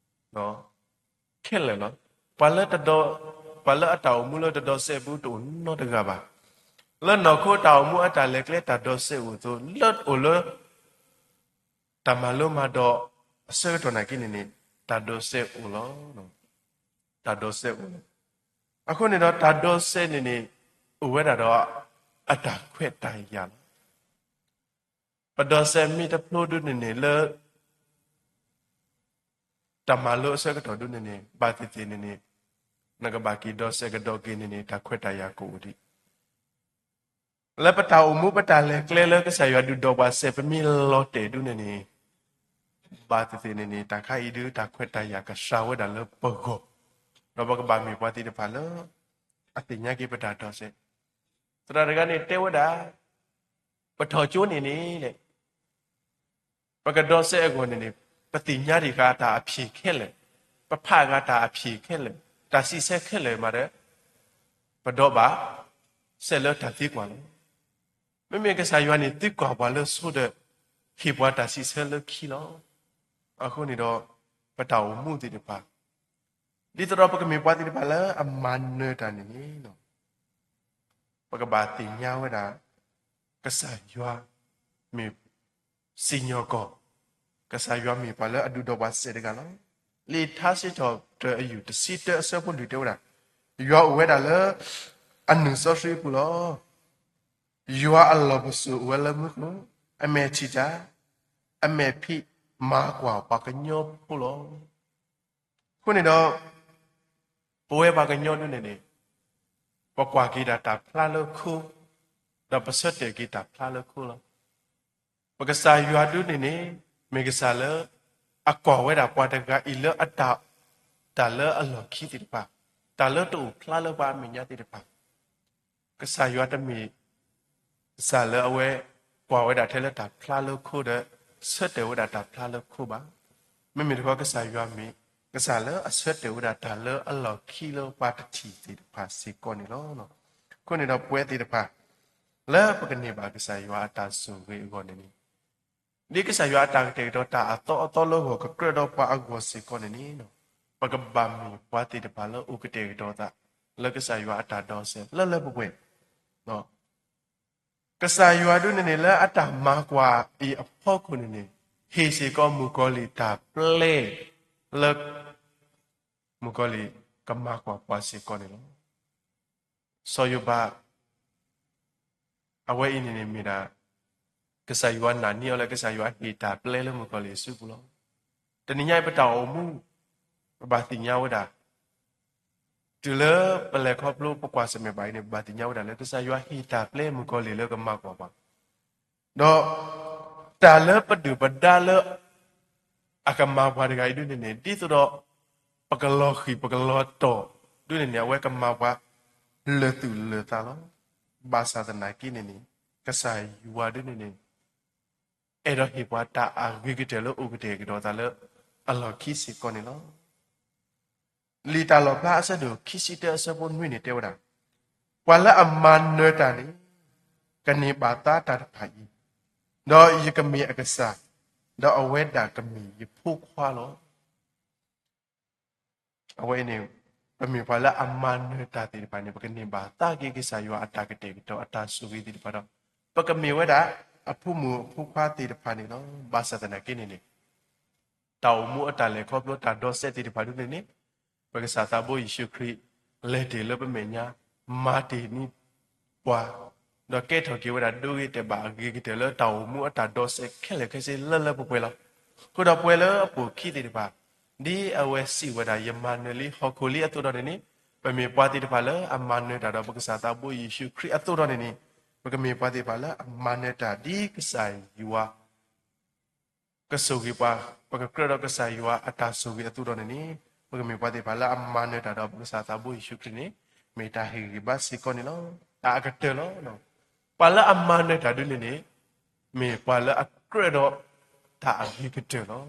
ခဲလၢာ်လီၤ. ပှၤလၢတဒီး, ပှၤလၢအတၢ်အိၣ်မူလၢတဒီးစဲးပူၤတအိၣ်နီတဂၤဘၣ်. လၢနီၢ်ခိတၢ်အိၣ်မူအတၢ်လဲၤကျဲတၢ်ဒီးစဲးအိၣ်အသိး လၢအိၣ်လၢ တၢ်မၤလိမၤဒိးအဆၢကတီၢ်နာ်က့န့ၣ်န့ၣ် တၢ်ဒီးစဲးအိၣ်လီၤ. တၢ်ဒီးစဲးအိၣ်လီၤ. အဃိန့ၣ်ဒီးတၢ်ဒီးစဲးန့ၣ်န့ၣ် အိၣ်ဝဲဒၣ်ဒီး အတၢ်ခွဲးတၢ်ယာ်လီၤ. ပဒီးစဲးမ့ၢ်တဖျိဒုန့ၣ်န့ၣ်လၢ တၢ်မၤလိအဆၢကတီၢ်ဒုန့ၣ်န့ၣ် ဘၣ်သ့ၣ်သ့ၣ်န့ၣ်န့ၣ် နကဘၣ်က့ၤဒီးစဲးကဒီးက့ၤန့ၣ်န့ၣ် တၢ်ခွဲးတၢ်ယာ်ကအိၣ်ဒံး လၢပတၢ်အိၣ်မူပတၢ်လဲၤကျဲလၢကစၢ်ယွၤဒုးဒီးပှၤစဲး ပမ့ၢ်လီၤတဲာ်ဒုန့ၣ်န့ၣ် ဘၣ်သ့ၣ်သ့ၣ်န့ၣ်န့ၣ် တၢ်ခါအံၤဒု တၢ်ခွဲးတၢ်ယာ်ကစှၤဝဲဒၣ်လၢပဂီၢ်, ဒီးပကဘၣ်မ့ၢ်ပှၤသ့ၣ်တဖၣ်လၢ အသ့ၣ်ညါက့ၤပတၢ်ဒီးစဲး, သရၣ်တဂၤန့ၣ်တဲဝဲဒၣ် ပထီၣ်ကၠိန့ၣ်န့ၣ် ပကဒီးစဲးအဂီၢ်န့ၣ်န့ၣ် ပသ့ၣ်ညါဒံးဃာ်တၢ်အဖံးခဲလၢာ်, ပဖးဂၤတၢ်အဖံးခဲလၢာ်, တၢ်စံးဆၢခဲလၢာ်မးဒီး ပဒီးဘၣ် စဲးလၢတၢ်သံကွၢ်လီၤ. မ့မ့ၢ်ကစၢ်ယွၤန့ၣ်သံကွၢ်ပှၤလၢဆိဒီး ဟ့ၣ်ပှၤတၢ်စံးဆၢလၢခံလီၤ. အဃိန့ၣ်ဒီး ပတၢ်အိၣ်မူသ့ၣ်တဖၣ် ဒ်သိးဒီးပကမ့ၢ်ပှၤသ့ၣ်တဖၣ်လၢအမၤနၢၤတၢ်န့ၣ်န့ၣ် ပကဘၣ်သ့ၣ်ညါဝဲဒၣ် ကစၢ်ယွၤမ့ၢ်စံၣ်ညီၣ်ကွီၢ်, ကစၢ်ယွၤမ့ၢ်ပှၤလၢအဒုးဒီးပှၤစဲးတဂၤလီၤ. လံာ်ထါစံးထီၣ်ပတြၢၤအယူၢ်တဆံတၢအဆၢဖိလွံၢ်တဲဝဲဒၣ်, ယွၤအိၣ်ဝဲဒၣ်လၢ အနုာ်စီဆှံအပူၤလီၤ. ယွၤအလီၢ်ပစိာ်အိၣ်ဝဲလၢမူခိၣ်, အမဲာ်ထံၣ်တၢ်, အမဲာ်ဖံးမၤကွၢ်ပှၤကညီဖိလီၤ. အဃိန့ၣ်ဒီး ပဝဲပှၤကညီဒုန့ၣ်န့ၣ် ပကွၢ်က့ၤဒၣ်တၢ်ဖျါလၢခိ, ဒီးပဆၢတဲာ်က့ၤတၢ်ဖျါလၢခိလီၤ. ပကစၢ်ယွၤဒုန့ၣ်န့ၣ် မ့ၢ်ကစၢ်လၢ အကွၢ်ဝဲဒၣ်ပှၤတဂၤအံၤလၢအတၢ်, တၢ်လၢအလီၢ်ခံသ့ၣ်တဖၣ်, တၢ်လၢတအိၣ်ဖျါလၢပှၤအမဲာ်ညါသ့ၣ်တဖၣ်, ကစၢ်ယွၤတမ့ၢ် ကစၢ်လၢအဝဲကွၢ်ဝဲဒၣ်ထဲလၢတၢ်ဖျါလၢခိဒီး ဆၢတဲာ်ဝဲဒၣ်တၢ်ဖျါလၢခိဘၣ်. မ့မ့ၢ်တခီ ကစၢ်ယွၤမ့ၢ် ကစၢ်လၢအဆၢတဲာ်ဝဲဒၣ်တၢ်လၢအလီၢ်ခံလၢပှၤတထံၣ်သ့ၣ်တဖၣ်စ့ၢ်ကီးန့ၣ်လီၤ. အဃိန့ၣ်ဒီးပဝဲသ့ၣ်တဖၣ် လၢပကန့ၢ်ဘၣ်ကစၢ်ယွၤအတၢ်ဆိၣ်ဂ့ၤအဂီၢ်န့ၣ်န့ၣ် ဒ်ကစၢ်ယွၤအတၢ်ကတဲာ်ကတီၤတၢ်အသီအသီလၢဂီၢ်ကကြၢးဒီးပှၤအဂီၢ်စ့ၢ်ကီးန့ၣ်န့ၣ် ပကဘၣ်မ့ၢ်ပှၤသ့ၣ်တဖၣ်လၢအိၣ်ကတဲာ်ကတီၤသး လၢကစၢ်ယွၤအတၢ်ဒီစဲးလၢလၢပှဲၤပှဲၤ ကစၢ်ယွၤဒုန့ၣ်န့ၣ် လၢအတၢ်မၤကွၢ်အံၤအဖီခိၣ်န့ၣ်န့ၣ် ဟ့ၣ်စ့ၢ်ကီးမုၣ်ကီၤလံၢ်တၢ်ပျဲလၢ မုၣ်ကီၤလံၢ်ကမၤကွၢ်ပှၤစ့ၢ်ကီးန့ၣ်လီၤ. စီၤယိၤဘး အဝဲအံၤန့ၣ်န့ၣ်မ့ၢ်ဒၣ် ကစၢ်ယွၤနာ်န့ၢ်အီၤလၢကစၢ်ယွၤဟ့ၣ်တၢ်ပျဲလၢမုၣ်ကီၤလံၢ်အစုပူၤလီၤ. တနံၤညါအံၤပတၢ်အိၣ်မူ ပဘၣ်သ့ၣ်ညါဝဲဒၣ် တုၤလၢပလဲၤခီဖျိပကွၢ်ဆၢၣ်မဲာ်ဘၣ်အံၤန့ၣ် ပဘၣ်သ့ၣ်ညါဝဲဒၣ်လၢ ကစၢ်ယွၤဟ့ၣ်တၢ်ပျဲမုၣ်ကီၤလံၢ်လၢကမၤကွၢ်ပှၤ ဒီးတၢ်လၢပဒုၣ်ပဒါလၢ အကမၤပှၤတဂၤအံၤဒုန့ၣ်န့ၣ် ဒ်သိးဒီး ပကလီၤဃံၢ်ပကလီၤတီၢ်ဒုန့ၣ်န့ၣ် အဝဲကမၤပှၤလၢာ်သူၣ်လၢာ်သးလီၤ. ဘၣ်ဆၣ်သနာ်က့န့ၣ်န့ၣ် ကစၢ်ယွၤဒုန့ၣ်န့ၣ် အဲၣ်ဒိးဟ့ၣ်ပှၤတၢ်အဂ့ၤကတၢၢ်လၢအိၣ်ကတဲာ်ကတီၤသးလၢအလီၢ်ခံစ့ၢ်ကီးန့ၣ်လီၤ. လံာ်တၢ်လီၣ်ဖျါအဆၢဒိၣ်ခံဆံတၢအဆၢဖိနွံန့ၣ်တဲဝဲဒၣ်, ပှၤလၢအမၤနၢၤတၢ်န့ၣ် ကန့ၢ်ဘၣ်သါတၢ်တဖၣ်အံၤ, ဒီးယကမ့ၢ်အကစၢ်, ဒီးအဝဲဒၣ်ကမ့ၢ်ယဖိခွါလီၤ. အဝဲအံၤန့ၣ် ပမ့ၢ်ပှၤလၢအမၤနၢၤတၢ်သ့ၣ်တဖၣ်န့ၣ် ပကန့ၢ်ဘၣ်သါက့ၤကစၢ်ယွၤအတၢ်ကတဲာ်ကတီၤအတၢ်ဆိၣ်ဂ့ၤသ့ၣ်တဖၣ်ဒီး ပကမ့ၢ်ဝဲဒၣ်အဖိမုၣ်အဖိခွါသ့ၣ်တဖၣ်န့ၣ်လီၤ. ဘၣ်ဆၣ်သနာ်က့န့ၣ်န့ၣ် တၢ်အိၣ်မူအတၢ်လဲၤခီဖျိတၢ်ဒီစဲးသ့ၣ်တဖၣ်ဒုန့ၣ်န့ၣ် ပကစၢ်သးဘိယ့ၣ်ၡူးခရံာ် လဲၤတ့ၢ်လၢပမဲာ်ညါ မၤတ့ၢ်န့ၢ်ပှၤ ဒီးကဲထီၣ်က့ၤဝဲဒၣ်ဒိဂ့ၤတဲာ်ဘၣ်အဂ့ၤကတၢၢ်လၢတၢ်အိၣ်မူအတၢ်ဒီစဲးခဲလၢာ်ခဲဆ့လၢလၢပှဲၤပှဲၤလီၤ. အဃိဒီးပှၤလၢအပိာ်ခံသ့ၣ်တဖၣ် ဒ်အဝဲစံးဝဲဒၣ် ယမၤနၢၤလံဟီၣ်ခိၣ်လံအသိးဒီးန့ၣ်န့ၣ် ပမ့ၢ်ပှၤသ့ၣ်တဖၣ်လၢအမၤနၢၤတၢ်ဒီးပကစၢ်သးဘိယ့ၣ်ၡူးခရံာ်အသိးဒီးန့ၣ်န့ၣ် ပကမ့ၢ်ပှၤသ့ၣ်တဖၣ်လၢအမၤနၢၤတၢ်ဒ်ကစၢ်ယွၤ ကဆိၣ်ဂ့ၤပှၤ ပကကြၢးဒီးကစၢ်ယွၤအတၢ်ဆိၣ်ဂ့ၤအသိးဒီးန့ၣ်န့ၣ် ပကမ့ၢ်ပှၤသ့ၣ်တဖၣ်လၢအမၤနၢၤတၢ်ဒီးပကစၢ်သးဘိယ့ၣ်ၡူးခရံာ်န့ၣ် မ့ၢ်တၢ်ဟ့ၣ်ဂံၢ်ဘါစ့ၢ်ကီးန့ၣ်လီၤ. တၢ်အကတၢၢ်လီၤ. ပှၤလၢအမၤနၢၤတၢ်ဒုန့ၣ်န့ၣ် မ့ၢ်ပှၤလၢအကြၢးဒီးတၢ်အဂ့ၤကတၢၢ်လီၤ.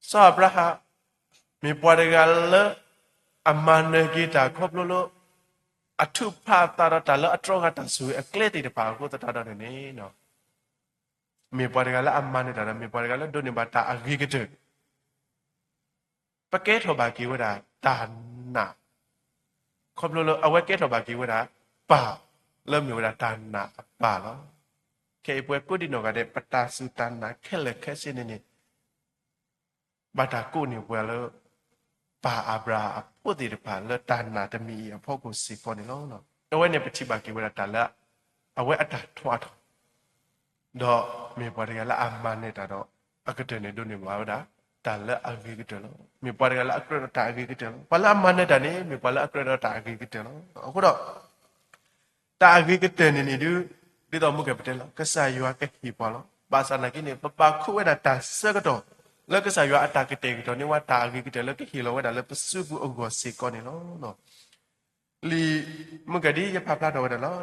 စီၤအၤဘြၤဟၣ် မ့ၢ်ပှၤတဂၤလၢ အမၤနၢၤက့ၤတၢ်ခီဖျိလၢ အထုးဖးအသးဒီးတၢ်လၢအတြီဃာ်တၢ်ဆိၣ်ဂ့ၤအကျဲသ့ၣ်တဖၣ်အဃိသတးဒီးန့ၣ်န့ၣ် မ့ၢ်ပှၤတဂၤလၢအမၤနၢၤတၢ်ဒီး မ့ၢ်ပှၤတဂၤလၢဒိးန့ၢ်ဘၣ်တၢ်အဂ့ၤကတၢၢ် ပကဲထီၣ်ဘၣ်က့ၤဝဲဒၣ်တၢ်နာ်, ခီဖျိလၢအဝဲကဲထီၣ်ဘၣ်က့ၤဝဲဒၣ် ပၢ်လၢမ့ၢ်ဝဲဒၣ်တၢ်နာ်အပၢ်လီၤ. ခဲအံၤပှၤကိးဒံနီၢ်ဂၤဒဲး ပတၢ်စူၢ်တၢ်နာ်ခဲလၢာ်ခဲဆ့န့ၣ်န့ၣ် ဘၣ်တၢ်ကိးန့ၢ်ပှၤလၢ ပၢ်အၤဘြၤဟၣ်အဖိသ့ၣ်တဖၣ်လၢတၢ်နာ်တမံၤအံၤအဖီခိၣ်စ့ၢ်ကီးန့ၣ်လီၤ. အဝဲန့ၣ်ပထံၣ်ဘၣ်က့ၤဝဲဒၣ်တၢ်လၢ အဝဲအတၢ်ထီအထီ ဒီးမ့ၢ်ပှၤတဂၤလၢအမၤနၢၤတၢ်ဒီး အကတၢၢ်န့ၣ်ဒိးန့ၢ်ဘၣ်ဝဲဒၣ် တၢ်လၢအဂ့ၤကတၢၢ်လီၤ. မ့ၢ်ပှၤတဂၤလၢအကြၢးဒီးတၢ်အဂ့ၤကတၢၢ်လီၤ. ပှၤလၢအမၤနၢၤတၢ်န့ၣ် မ့ၢ်ပှၤလၢအကြၢးဒီးတၢ်အဂ့ၤကတၢၢ်လီၤ. အဃိဒီး တၢ်အဂ့ၤကတၢၢ်န့ၣ်န့ၣ်ဒုး ဒ်သိးမုၢ်ကဲပတဲလီၤ ကစၢ်ယွၤကဟ့ၣ်ပှၤလီၤ. ဘၣ်ဆၣ်သနာ်က့န့ၣ် ပပာ်ခူၣ်ဝဲဒၣ်တၢ်ဆၢကတီၢ် လၢကစၢ်ယွၤအတၢ်ကတဲာ်ကတီၤန့ၢ်ဝဲ တၢ်အဂ့ၤကတၢၢ်လၢကဟ့ၣ်လီၤဝဲဒၣ်လၢပစုပူၤအဂီၢ်စ့ၢ်ကီးန့ၣ်လီၤ. လံာ် မုၢ်ကဲဒ်ယဖးဖျါထီၣ်ဝဲဒၣ်လီၤ. လံာ်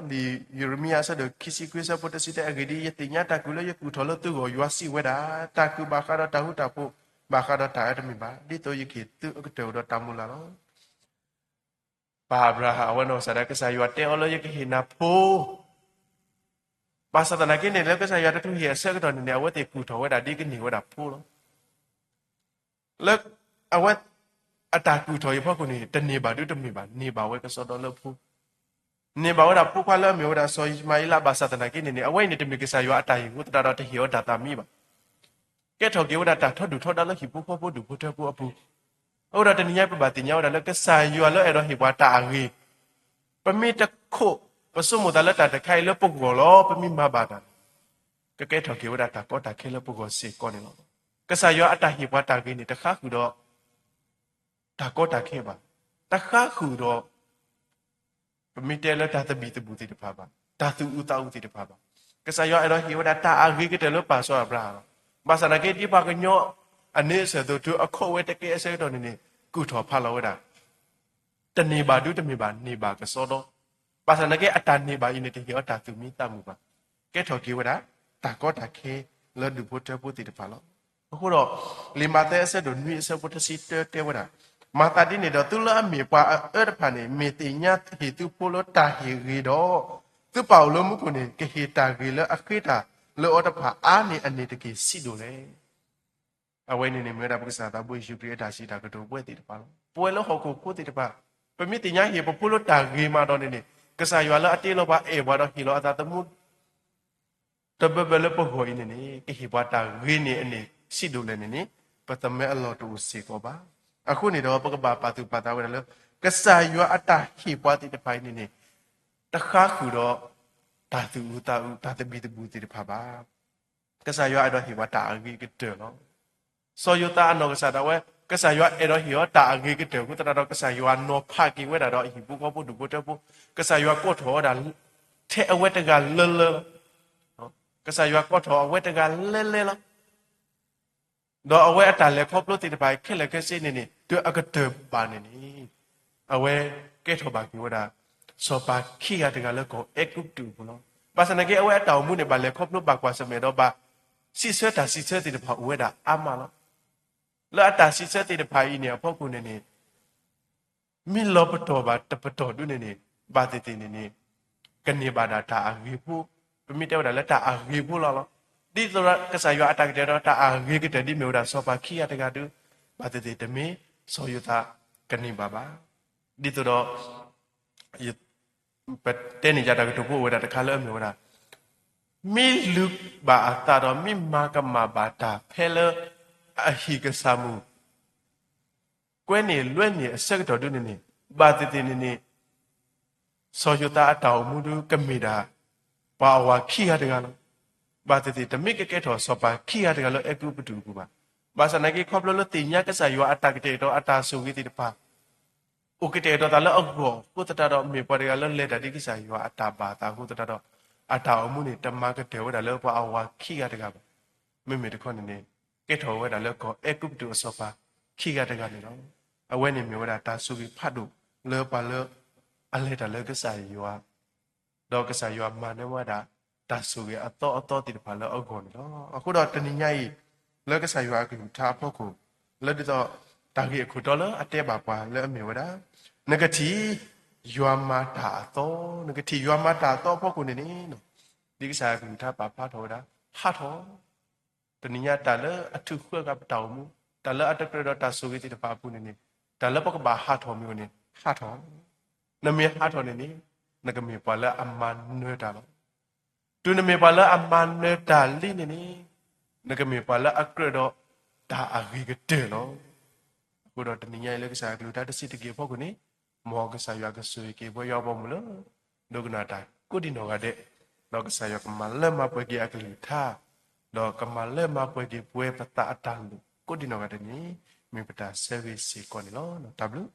ယံးရမံယၤအဆၢဒိၣ်ခံဆံခွံအဆၢဖိတဆံတၢ အဂ့ၢ်ဒ်အံၤ, ယသ့ၣ်ညါတၢ်ကုၢ်လၢယကူၣ်ထီၣ်လၢသုဂီၢ်, ယွၤစံးဝဲဒၣ်, တၢ်ကုၢ်ဘၣ်ဃးဒီးတၢ်ဃူတၢ်ဖိး, ဘၣ်ဃးဒီးတၢ်အၢတမ့ၢ်ဘၣ်, ဒ်သိးယကဟ့ၣ်သုအကတၢၢ်အိၣ်ဒီးတၢ်မုၢ်လၢ်လီၤ. ပၢ်အၤဘြၤဟၣ်အဝဲနီၢ်ကစၢ်ဒၣ် ကစၢ်ယွၤတဲအီၤလၢယကဟ့ၣ်နၤဖိ ဘၣ်ဆၣ်သနာ်က့န့ၣ် လၢကစၢ်ယွၤတချုးဟ့ၣ်အဆၢကတီၢ်န့ၣ်န့ၣ် အဝဲသ့ၣ်ကူၣ်ထီၣ်ဝဲဒၣ်ဒ်ကန့ၢ်ဝဲဒၣ်ဖိလီၤ. လၢ အဝဲ အတၢ်ကူၣ်ထီၣ်အံၤအဖီခိၣ်န့ၣ် တန့ၢ်ဘၣ်ဒုတမ့ၢ်ဘၣ်, န့ၢ်ဘၣ်ဝဲကစီဒီလၢဖိ, န့ၢ်ဘၣ်ဝဲဒၣ်ဖိခွါလၢအမ့ၢ်ဝဲဒၣ်စီၤအံၣ်ၡမၤအ့လး, ဘၣ်ဆၣ်သနာ်က့န့ၣ်န့ၣ် အဝဲအံၤန့ၣ်တမ့ၢ်ကစၢ်ယွၤအတၢ်ဟ့ၣ်အဃိသတးဒီးတဟ့ၣ်အီၤတၢ်သးမံဘၣ်. ကဲထီၣ်က့ၤဝဲဒၣ်တၢ်ထီဒုၣ်ထီဒါလၢဟံၣ်ဖိဃီဖိဒူၣ်ဖိထၢဖိအပူၤ, အဃိဒီးတနံၤညါပဘၣ်သ့ၣ်ညါဝဲဒၣ်လၢကစၢ်ယွၤလၢအဲၣ်ဒိးဟ့ၣ်ပှၤတၢ်အဂ့ၤ, ပမ့ၢ်တခိး ပဆိကမိၣ်သးလၢတၢ်တခါအံၤလၢပဂီၢ်လီၤ, ပမ့ၢ်မၤဘၣ်တၢ်န့ၣ် ကကဲထီၣ်က့ၤဝဲဒၣ်တၢ်ကီတၢ်ခဲလၢပဂီၢ်စ့ၢ်ကီးန့ၣ်လီၤ. ကစၢ်ယွၤအတၢ်ဟ့ၣ်ပှၤတၢ်ဂ့ၤန့ၣ် တဃါဃုာ်ဒီး တၢ်ကီတၢ်ခဲဘၣ်, တဃါဃုာ်ဒီး ပမ့ၢ်တဲလၢတၢ်သဘံၣ်သဘုၣ်သ့ၣ်တဖၣ်ဘၣ်, တၢ်သူၣ်အုးသးအုးသ့ၣ်တဖၣ်ဘၣ်. ကစၢ်ယွၤအဲၣ်ဒိးဟ့ၣ်ဝဲဒၣ်တၢ်အဂ့ၤကတၢၢ်လၢပၢ်စီၤအၤဘြၤဟၣ်လီၤ. ဘၣ်ဆၣ်သနာ်က့ ဒ်ပှၤကညီအန့ဆၢၣ်အသိးတုၤအခိးဝဲတကဲအဆၢကတီၢ်န့ၣ်န့ၣ် ကူၣ်ထီၣ်ဖးလီၤဝဲဒၣ် တန့ၢ်ဘၣ်ဒုတမ့ၢ်ဘၣ်, န့ၢ်ဘၣ်ကစီဒီ ဘၣ်ဆၣ်သနာ်က့ အတၢ်န့ၢ်ဘၣ်အံၤန့ၣ် တဟ့ၣ်အီၤတၢ်သူၣ်မံသးမုာ်ဘၣ်. ကဲထီၣ်က့ၤဝဲဒၣ် တၢ်ကီတၢ်ခဲလၢဒူၣ်ဖိထၢဖိသ့ၣ်တဖၣ်လီၤ. အဃိဒီး လံာ်မးသဲအဆၢဒိၣ်နွံ အဆၢဖိတဆံတၢ တဲဝဲဒၣ်, မၤသးဒ်န့ၣ်ဒီး သုလၢအမ့ၢ်ပှၤအအၢတဖၣ်န့ၣ် မ့ၢ်သ့ၣ်ညါဟ့ၣ်သုဖိလၢတၢ်ဟ့ၣ်ဂ့ၤဒီး, သုပၢ်အိၣ်လၢမူခိၣ်န့ၣ် ကဟ့ၣ်တၢ်ဂ့ၤလၢအဃ့တၢ်လၢအီၤတဖၣ်အါန့ၢ်အန့ၣ်တက့ၢ် ဆံးဒိၣ်လဲၣ်. အဝဲန့ၣ်န့ၣ် မ့ၢ်ဝဲဒၣ်ပကစၢ်သးဘိယ့ၣ်ၡူးခရံာ်အတၢ်စံးတၢ်ကတိၤပဝဲသ့ၣ်တဖၣ်လီၤ. ပဝဲလၢဟီၣ်ခိၣ်ဖိသ့ၣ်တဖၣ်, ပမ့ၢ်သ့ၣ်ညါဟ့ၣ်ပဖိလၢတၢ်ဂ့ၤမးဒီးန့ၣ်န့ၣ် ကစၢ်ယွၤလၢအတ့လီၤပှၤ အဲၣ်ပှၤဒီးဟ့ၣ်လီၤအသးသမူ တဘၢဘၢလၢပဂီၢ်အံၤန့ၣ်န့ၣ် ကဟ့ၣ်ပှၤတၢ်ဂ့ၤန့ၢ်အန့ၣ် ဆံးဒိၣ်လဲၣ်န့ၣ်န့ၣ် ပသမၢအလီၢ်တအိၣ်စ့ၢ်ကီးဘၣ်. အဃိန့ၣ်ဒီး ပကဘၣ်ပာ်သူၣ်ပာ်သးဝဲဒၣ်လၢ ကစၢ်ယွၤအတၢ်ဟ့ၣ်ပှၤသ့ၣ်တဖၣ်အံၤန့ၣ်န့ၣ် တဃါဃုာ်ဒီး တၢ်သူၣ်အုးသးအုး တၢ်သဘံၣ်သဘုၣ်သ့ၣ်တဖၣ်ဘၣ်. ကစၢ်ယွၤအဲၣ်ဒိးဟ့ၣ်ပှၤတၢ်အဂ့ၤကတၢၢ်လီၤ. စီၤယိၤသးအနီၢ်ကစၢ်ဒၣ်ဝဲ ကစၢ်ယွၤအဲၣ်ဒိးဟ့ၣ်အီၤတၢ်အဂ့ၤကတၢၢ်အဃိသတးဒီး ကစၢ်ယွၤနီၤဖးက့ၤဝဲဒၣ်ဒီးအဟံၣ်ဖိဃီဖိဒူၣ်ဖိထၢဖိ, ကစၢ်ယွၤကိးထီၣ်ဝဲဒၣ် ထဲအဝဲတဂၤလၢလၢလီၤ. ကစၢ်ယွၤကိးထီၣ်အဝဲတဂၤလဲၤလဲၤလီၤ. ဒီးအဝဲအတၢ်လဲၤခီဖျိသ့ၣ်တဖၣ်ခဲလၢာ်ခဲဆ့န့ၣ်န့ၣ် တုၤအကတၢၢ်ဘၣ်န့ၣ်န့ၣ် အဝဲကဲထီၣ်ဘၣ်က့ၤဝဲဒၣ် စီၤပၤခံဂၤတဂၤလၢကီၢ်အဲၤကူပတူးအပူၤလီၤ. ဘၣ်ဆၣ်သနာ်က့ အဝဲအတၢ်အိၣ်မူန့ၣ် ဘၣ်လဲၤခီဖျိဘၣ်ကွၢ်ဆၢၣ်မဲာ်ဒီးဘၣ်စံးဆၢတၢ်စံးဆၢသ့ၣ်တဖၣ်အိၣ်ဝဲဒၣ်အါမးလီၤ. လၢအတၢ်စံးဆၢသ့ၣ်တဖၣ်အံၤန့ၣ်အဖီခိၣ်န့ၣ်န့ၣ် မ့ၢ်လီၤပတီၢ်ဘၣ်တပတီၢ်ဒုန့ၣ်န့ၣ် ဘၣ်သ့ၣ်သ့ၣ်န့ၣ်န့ၣ် ကန့ၢ်ဘၣ်ဒၣ်တၢ်အဂ့ၤဖိ, ပမ့ၢ်တဲဝဲဒၣ်လၢတၢ်အဂ့ၤဖိလီၤလီၤ. ဒ်သိးဒီးကစၢ်ယွၤအတၢ်ကတဲာ်ဒီးတၢ်အဂ့ၤကတၢၢ်ဒ်မ့ၢ်ဝဲဒၣ်စီၤပၤခံဂၤတဂၤဒု ဘၣ်သ့ၣ်သ့ၣ်တမ့ၢ်စီၤယိၤသးကန့ၢ်ဘၣ်ဘၣ်. ဒ်သိးဒီး ပတဲန့ၢ်ယၤတၢ်ကတိၤဖိအိၣ်ဝဲဒၣ်တခါလၢအမ့ၢ်ဝဲဒၣ် မ့ၢ်လုၢ်ဘၣ်အသးဒီးမ့ၢ်မၤကမၣ်ဘၣ်တၢ်ဖဲလၢအဟံၣ်ကစၢ်မုၣ် ကွဲန့ၢ်လွဲန့ၢ်အဆၢကတီၢ်ဒုန့ၣ်န့ၣ် ဘၣ်သ့ၣ်သ့ၣ်န့ၣ်န့ၣ် စီၤယိၤသးအတၢ်အိၣ်မူဒုကမ့ၢ်ဒၣ် ပှၤအဝၤခံဂၤတဂၤလီၤ. ဘၣ်သ့ၣ်သ့ၣ်တမ့ၢ်ကကဲထီၣ်စီၤပၤခံဂၤတဂၤလၢအဲၤကူပတူးအပူၤဘၣ်. ဘၣ်ဆၣ်သနာ်က့ ခီဖျိလၢသ့ၣ်ညါကစၢ်ယွၤအတၢ်ကတဲာ်ဒီးအတၢ်ဆိၣ်ဂ့ၤသ့ၣ်တဖၣ် အိၣ်ကတဲာ်ကတီၤသးလၢအဂီၢ်အဃိသတးဒီး မ့ၢ်ပှၤတဂၤလၢလဲၤတၢ်ဒ်ကစၢ်ယွၤအတၢ်ဘၣ်အသးအဃိသတးဒီး အတၢ်အိၣ်မူန့ၣ် တမၤကတၢၢ်ဝဲဒၣ်လၢပှၤအဝၤခံဂၤတဂၤဘၣ်. မ့မ့ၢ်တခီန့ၣ်န့ၣ် ကဲထီၣ်ဝဲဒၣ်လၢကီၢ်အဲၤကူပတူးအစီၤပၤခံဂၤတဂၤန့ၣ်လီၤ. အဝဲန့ၣ်မ့ၢ်ဝဲဒၣ်တၢ်ဆိၣ်ဂ့ၤဖးဒိၣ်လၢပှၤလၢအလဲၤတၢ်လၢကစၢ်ယွၤ ဒီးကစၢ်ယွၤမၤနၢၤဝဲဒၣ် တၢ်ဆိၣ်ဂ့ၤအသီအသီသ့ၣ်တဖၣ်လၢအဂီၢ်န့ၣ်လီၤ. အဃိဒီးတနံၤညါအံၤ လၢကစၢ်ယွၤအကလုၢ်ကထါအဖီခိၣ် လၢဒ်သိးတၢ်ဂ့ၢ်အခိၣ်တီလၢအတဲဘၣ်ပှၤလၢအမ့ၢ်ဝဲဒၣ် နကထံၣ်ယွၤမၤတၢ်အသီ, နကထံၣ်ယွၤမၤတၢ်အသီအဖီခိၣ်န့ၣ်န့ၣ် ဒ်ကစၢ်ယွၤအကလုၢ်ကထါပာ်ဖျါထီၣ်ဝဲဒၣ် ဟးထီၣ် တနံၤညါတၢ်လၢအထုးဃၢဃာ်ပတၢ်အိၣ်မူ, တၢ်လၢအတကြၢးဒီးတၢ်ဆိၣ်ဂ့ၤသ့ၣ်တဖၣ်အပူၤန့ၣ်န့ၣ်, တၢ်လၢပကဘၣ်ဟးထီၣ်မ့ၢ်အိၣ်န့ၣ် ဟးထီၣ်. နမ့ၢ်ဟးထီၣ်န့ၣ်န့ၣ်, နကမ့ၢ်ပှၤလၢအမၤနၢၤတၢ်လီၤ. တုၤနမ့ၢ်ပှၤလၢအမၤနၢၤတၢ်လံန့ၣ်န့ၣ်, နကမ့ၢ်ပှၤလၢအကြၢးဒီးတၢ်အဂ့ၤကတၢၢ်လီၤ. အဃိဒီးတနံၤညါအံၤလၢကစၢ်ယွၤအကလုၢ်ကထါတဆံးတက့ၢ်အဖီခိၣ်န့ၣ်, မ်ကစၢ်ယွၤကဆိၣ်ဂ့ၤက့ၤပဝဲယွၤဘီမုၢ်လၢ ဒိကနၣ်တၢ်ကိးဒံနီၢ်ဂၤဒဲး, ဒီးကစၢ်ယွၤကမၤလၢမၤပှဲၤက့ၤအကလုၢ်ကထါ, ဒီးကမၤလၢမၤပှဲၤက့ၤပဝဲပသးအတၢ်လိၣ်ကိးဒံနီၢ်ဂၤဒဲးန့ၣ်, မ့ၢ်ပတၢ်ဆၢဂ့ၤစ့ၢ်ကီးန့ၣ်လီၤ. တၢ်ဘျုး